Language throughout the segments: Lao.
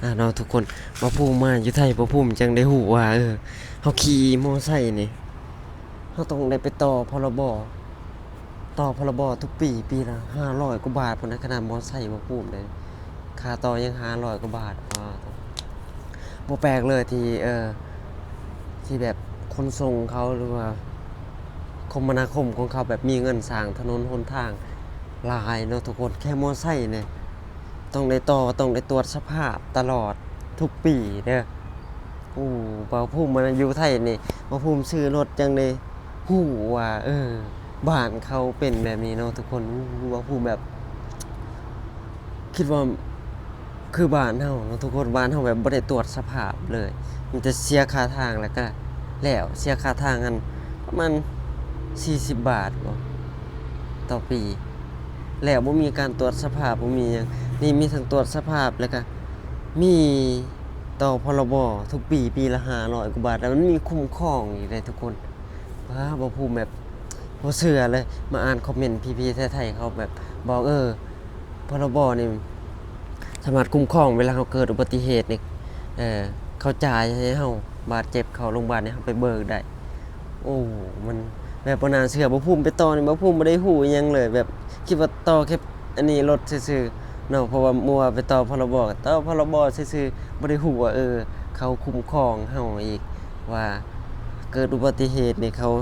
ອ່າເນາະທຸກຄົນ ບ່າວພູມມາຢູ່ໄທ ບ່າວພູມຈັ່ງໄດ້ຮູ້ວ່າ ເອີ ເຮົາຂີ່ມໍໄຊນີ້ ເຮົາຕ້ອງໄດ້ໄປຕໍ່ ພລບ ຕໍ່ ພລບ ທຸກປີ ປີລະຫ້າຮ້ອຍກວ່າບາດພຸ້ນນະ ຂະໜາດມໍໄຊບ່າວພູມເດ້ ຄ່າຕໍ່ຍັງຫ້າຮ້ອຍກວ່າບາດ ປາດໂທ້ ບໍ່ແປກເລີຍທີ່ ເອີ ທີ່ແບບຂົນສົ່ງເຂົາ ຫຼືວ່າຄົມມະນາຄົມຂອງເຂົາແບບມີເງິນສ້າງຖະໜົນຫົນທາງຫຼາຍເນາະທຸກຄົນ ແຄ່ມໍໄຊນີ້ ຕ້ອງໄດ້ຕໍ່ ຕ້ອງໄດ້ຕວດສະພາບຕະຫຼອດທຸກປີເດີ. ໂອ້ ບ່າວພູມມາຢູ່ໄທນີ້ ບ່າວພູມຊື້ລົດຈັ່ງໄດ້ຮູ້ວ່າ ເອີ ບ້ານເຂົາເປັນແບບນີ້ເນາະທຸກຄົນ. ໂອ້ ບ່າວພູມແບບ ຄິດວ່າຄືບ້ານເຮົາເນາະທຸກຄົນ ບ້ານເຮົາແບບບໍ່ໄດ້ຕວດສະພາບເລີຍ ມີແຕ່ເສຍຄ່າທາງແລ້ວກະແລ້ວ ເສຍຄ່າທາງຫັ້ນປະມານສີ່ສິບບາດບໍ ຕໍ່ປີ ແລ້ວບໍ່ມີການຕວດສະພາບ ບໍ່ມີຫຍັງ ນີ້ມີທັງຕວດສະພາບ ແລ້ວກະມີຕໍ່ ພລບ ທຸກປີ ປີລະຫ້າຮ້ອຍກວ່າບາດ ແລ້ວມັນມີຄຸ້ມຄອງອີກເດ້ທຸກຄົນ. ວ້າ ບ່າວພູມແບບບໍ່ເຊື່ອເລີຍ ມາອ່ານຄອມເມັນພີ່ໆໄທໆ ເຂົາແບບບອກ ເອີ ພລບ ນີ້ສາມາດຄຸ້ມຄອງເວລາເຮົາເກີດອຸບັດຕິເຫດນີ້ ເອີ ເຂົາຈ່າຍໃຫ້ເຮົາ ບາດເຈັບເຂົ້າໂຮງບານນີ້ ເຮົາໄປເບີກໄດ້. ໂອ້ ມັນແບບບໍ່ໜ້າເຊື່ອ ບ່າວພູມໄປຕໍ່ນີ້ ບ່າວພູມບໍ່ໄດ້ຮູ້ອີ່ຫຍັງເລີຍ ແບບຄິດວ່າຕໍ່ແຄ່ອັນນີ້ລົດຊື່ໆເນາະ ເພາະວ່າໝູ່ວ່າໄປຕໍ່ ພລບ ຕໍ່ ພລບ ຊື່ໆ ບໍ່ໄດ້ຮູ້ວ່າ ເອີ ເຂົາຄຸ້ມຄອງເຮົາອີກ ວ່າເກີດອຸບັດຕິເຫດນີ້ເຂົາ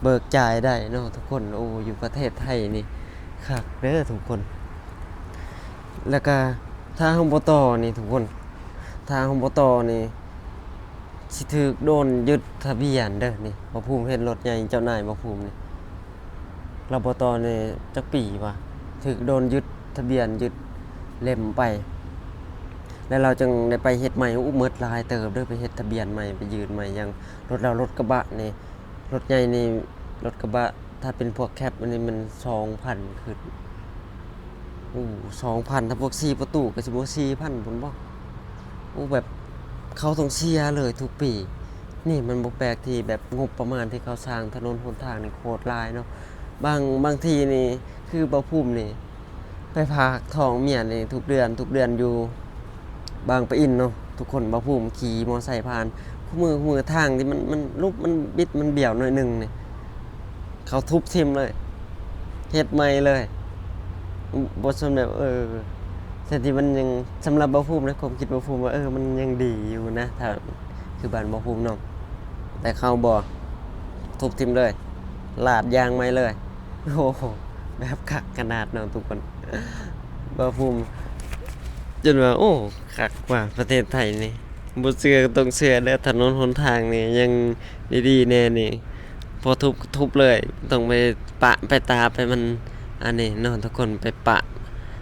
ເບີກຈ່າຍໄດ້ເນາະທຸກຄົນ. ໂອ້ ຢູ່ປະເທດໄທນີ້ຄັກເດີທຸກຄົນ. ແລ້ວກະຖ້າເຮົາບໍ່ຕໍ່ນີ້ທຸກຄົນ ຖ້າເຮົາບໍ່ຕໍ່ນີ້ຊິຖືກໂດນຍຶດທະບຽນເດີ. ນີ້ບ່າວພູມເຫັນລົດໃຫຍ່ເຈົ້ານາຍບ່າວພູມນີ້ ລາວບໍ່ຕໍ່ນີ້ຈັກປີວະ ຖືກໂດນຍຶດທະບຽນ ຍຶດເຫຼັ້ມໄປ ແລ້ວລາວຈຶ່ງໄດ້ໄປເຮັດໃໝ່. ໂອ້ ໝົດຫຼາຍເຕີບເດີ ໄປເຮັດທະບຽນໃໝ່ ໄປຍື່ນໃໝ່ ຢ່າງລົດລາວ ລົດກະບະນີ້ ລົດໃຫຍ່ນີ້ ລົດກະບະ ຖ້າເປັນພວກແຄັບອັນນີ້ມັນສອງພັນຂຶ້ນ. ໂອ້ ສອງພັນ ຖ້າພວກສີ່ປະຕູກະຊິບໍ່ສີ່ພັນພຸ້ນບໍ? ໂອ້ ແບບເຂົາຕ້ອງເສຍເລີຍທຸກປີ. ນີ້ມັນບໍ່ແປກທີ່ແບບງົບປະມານທີ່ເຂົາສ້າງຖະໜົນຫົນທາງນີ້ໂຄດຫຼາຍເນາະ. ບາງ ບາງທີນີ້ຄືບ່າວພູມນີ້ໄປຝາກທ້ອງເມຍນີ້ທຸກເດືອນ ທຸກເດືອນຢູ່ບາງປະອິນເນາະທຸກຄົນ. ບ່າວພູມຂີ່ມໍໄຊຜ່ານ ຄູ່ມື້ ຄູ່ມື້ທາງທີ່ມັນ ມັນຫຼຸບ ມັນບິດ ມັນບຽວໜ້ອຍໜຶ່ງນີ້ ເຂົາທຸບຖິ້ມເລີຍ ເຮັດໃໝ່ເລີຍ. ບໍ່ ບໍ່ສົນແບບ ເອີ ແຕ່ທີ່ມັນຍັງ ສຳລັບບ່າວພູມນະ ຄວາມຄິດບ່າວພູມວ່າ ເອີ ມັນຍັງດີຢູ່ນະ ຖ້າຄືບ້ານບ່າວພູມເນາະ ແຕ່ເຂົາບໍ່ ທຸບຖິ້ມເລີຍ ລາດຢາງໃໝ່ເລີຍ. ໂອ້ໂຫ ແບບຄັກຂະໜາດເນາະທຸກຄົນ. ບ່າວພູມຈົນວ່າ ໂອ້ ຄັກວ່າປະເທດໄທນີ້ ບໍ່ເຊື່ອກໍຕ້ອງເຊື່ອເດີ ຖະໜົນຫົນທາງນີ້ຍັງດີໆແດ່ນີ້ ພໍທຸບກໍທຸບເລີຍ ຕ້ອງໄປປະໄປຕາບໃຫ້ມັນອັນນີ້ເນາະທຸກຄົນ ໄປປະ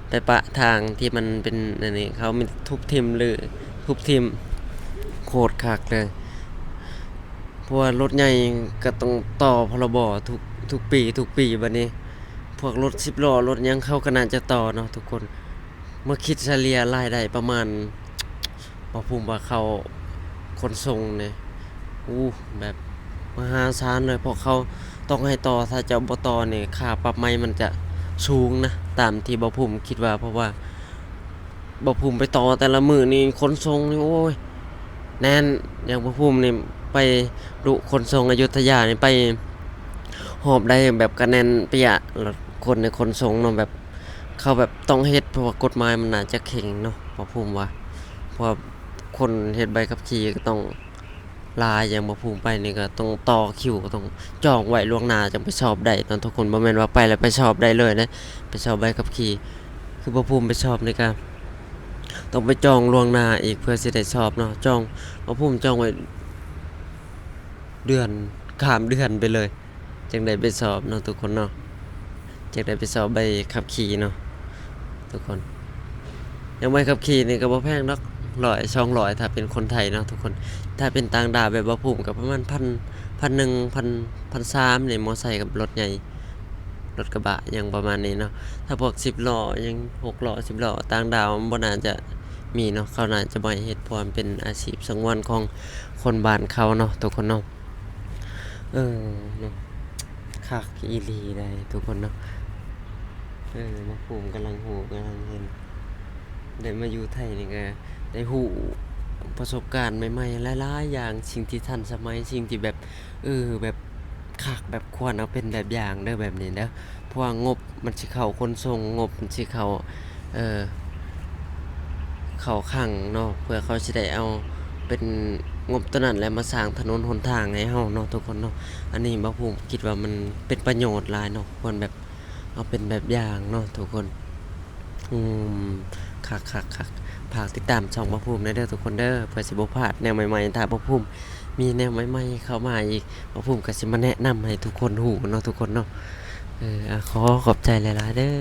ໄປປະທາງທີ່ມັນເປັນອັນນີ້ ເຂົາມີແຕ່ທຸບຖິ້ມ ຫຼື ທຸບຖິ້ມ ໂຄດຄັກເລີຍ. ເພາະວ່າລົດໃຫຍ່ກໍຕ້ອງຕໍ່ ພລບ ທຸກ ທຸກປີ ທຸກປີ. ບາດນີ້ພວກລົດສິບລໍ້ ລົດຫຍັງ ເຂົາກໍໜ້າຈະຕໍ່ເນາະທຸກຄົນ. ມາຄິດສະເລ່ຍລາຍໄດ້ປະມານ ບໍ່ ພູມວ່າເຂົາຂົນສົ່ງນີ້ ໂອ້ ແບບມະຫາສານເລີຍ ເພາະເຂົາຕ້ອງໃຫ້ຕໍ່ ຖ້າເຈົ້າບໍ່ຕໍ່ນີ້ ຄ່າປັບໃໝມັນຈະສູງນະ ຕາມທີ່ບໍ່ ພູມຄິດວ່າ. ເພາະວ່າບໍ່ ພູມໄປຕໍ່ແຕ່ລະມື້ນີ້ ຂົນສົ່ງນີ້ ໂອ້ຍ ແໜ້ນ. ຢ່າງບໍ່ ພູມນີ້ໄປດຸຂົນສົ່ງອະຍຸດທະຍານີ້ ໄປຮອບໃດແບບກະແໜ້ນປະຍະ ແລ້ວຄົນໃນຂົນສົ່ງເນາະ ແບບ ເຂົາແບບຕ້ອງເຮັດ ເພາະວ່າກົດໝາຍມັນໜ້າຈະເຄັ່ງເນາະ ບໍ່ ພູມວ່າ ເພາະວ່າຄົນເຮັດໃບຂັບຂີ່ກໍຕ້ອງຫຼາຍ. ຢ່າງບໍ່ ພູມໄປນີ້ກໍຕ້ອງຕໍ່ຄິວ ຕ້ອງຈອງໄວ້ລ່ວງໜ້າຈັ່ງໄປສອບໄດ້ເນາະທຸກຄົນ ບໍ່ແມ່ນວ່າໄປແລ້ວໄປສອບໄດ້ເລີຍເດ້. ໄປສອບໃບຂັບຂີ່ ຄືບໍ່ ພູມໄປສອບນີ້ກໍຕ້ອງໄປຈອງລ່ວງໜ້າອີກ ເພື່ອຊິໄດ້ສອບເນາະ. ຈອງ ບໍ່ ພູມຈອງໄວ້ເດືອນ ຂ້າມເດືອນໄປເລີຍ ຈຶ່ງໄດ້ໄປສອບເນາະທຸກຄົນເນາະ ຈຶ່ງໄດ້ໄປສອບໃບຂັບຂີ່ເນາະທຸກຄົນ. ຢ່າງໃບຂັບຂີ່ນີ້ກໍບໍ່ແພງດອກ ຮ້ອຍ ສອງຮ້ອຍ ຖ້າເປັນຄົນໄທເນາະທຸກຄົນ. ຖ້າເປັນຕ່າງດ້າວແບບບໍ່ ພູມກໍປະມານພັນ ພັນໜຶ່ງ ພັນ ພັນສາມນີ້ ມໍໄຊກັບລົດໃຫຍ່ ລົດກະບະ ຫຍັງປະມານນີ້ເນາະ. ຖ້າພວກສິບລໍ້ຫຍັງ ຫົກລໍ້ ສິບລໍ້ ຕ່າງດ້າວມັນບໍ່ໜ້າຈະມີເນາະ ເຂົາໜ້າຈະບໍ່ໃຫ້ເຮັດ ເພາະວ່າມັນເປັນອາຊີບສະຫງວນຂອງຄົນບ້ານເຂົາເນາະທຸກຄົນເນາະ. ເອີ ເນາະ ຄັກອີ່ຫຼີໃດ໋ທຸກຄົນເນາະ. ເອີ ມາພູມກຳລັງຮູ້ ກຳລັງເຫັນ ໄດ້ມາຢູ່ໄທນີ້ກະໄດ້ຮູ້ປະສົບການໃໝ່ໆ ຫຼາຍໆຢ່າງ, ສິ່ງທີ່ທັນສະໄໝ, ສິ່ງທີ່ແບບ ເອີ ແບບຄັກ ແບບຄວນເອົາເປັນແບບຢ່າງເດີ ແບບນີ້ເດີ. ເພາະວ່າງົບມັນຊິເຂົ້າຂົນສົ່ງ, ງົບມັນຊິເຂົ້າ ເອີ ເຂົ້າຄັງເນາະ, ເພື່ອເຂົາຊິໄດ້ເອົາເປັນງົບໂຕນັ້ນແຫຼະມາສ້າງຖະໜົນຫົນທາງໃຫ້ເຮົາເນາະທຸກຄົນເນາະ. ອັນນີ້ບ່າວພູມຄິດວ່າມັນເປັນປະໂຫຍດຫຼາຍເນາະ, ຄວນແບບເອົາເປັນແບບຢ່າງເນາະທຸກຄົນ. ອືມ ຄັກໆໆ ຝາກຕິດຕາມຊ່ອງບ່າວພູມແດ່ເດີທຸກຄົນເດີ ເພື່ອຊິບໍ່ພາດແນວໃໝ່ໆ. ຖ້າບ່າວພູມມີແນວໃໝ່ໆເຂົ້າມາອີກ ບ່າວພູມກໍຊິມາແນະນຳໃຫ້ທຸກຄົນຮູ້ເນາະທຸກຄົນເນາະ. ເອີ ອາ ຂໍຂອບໃຈຫຼາຍໆເດີ.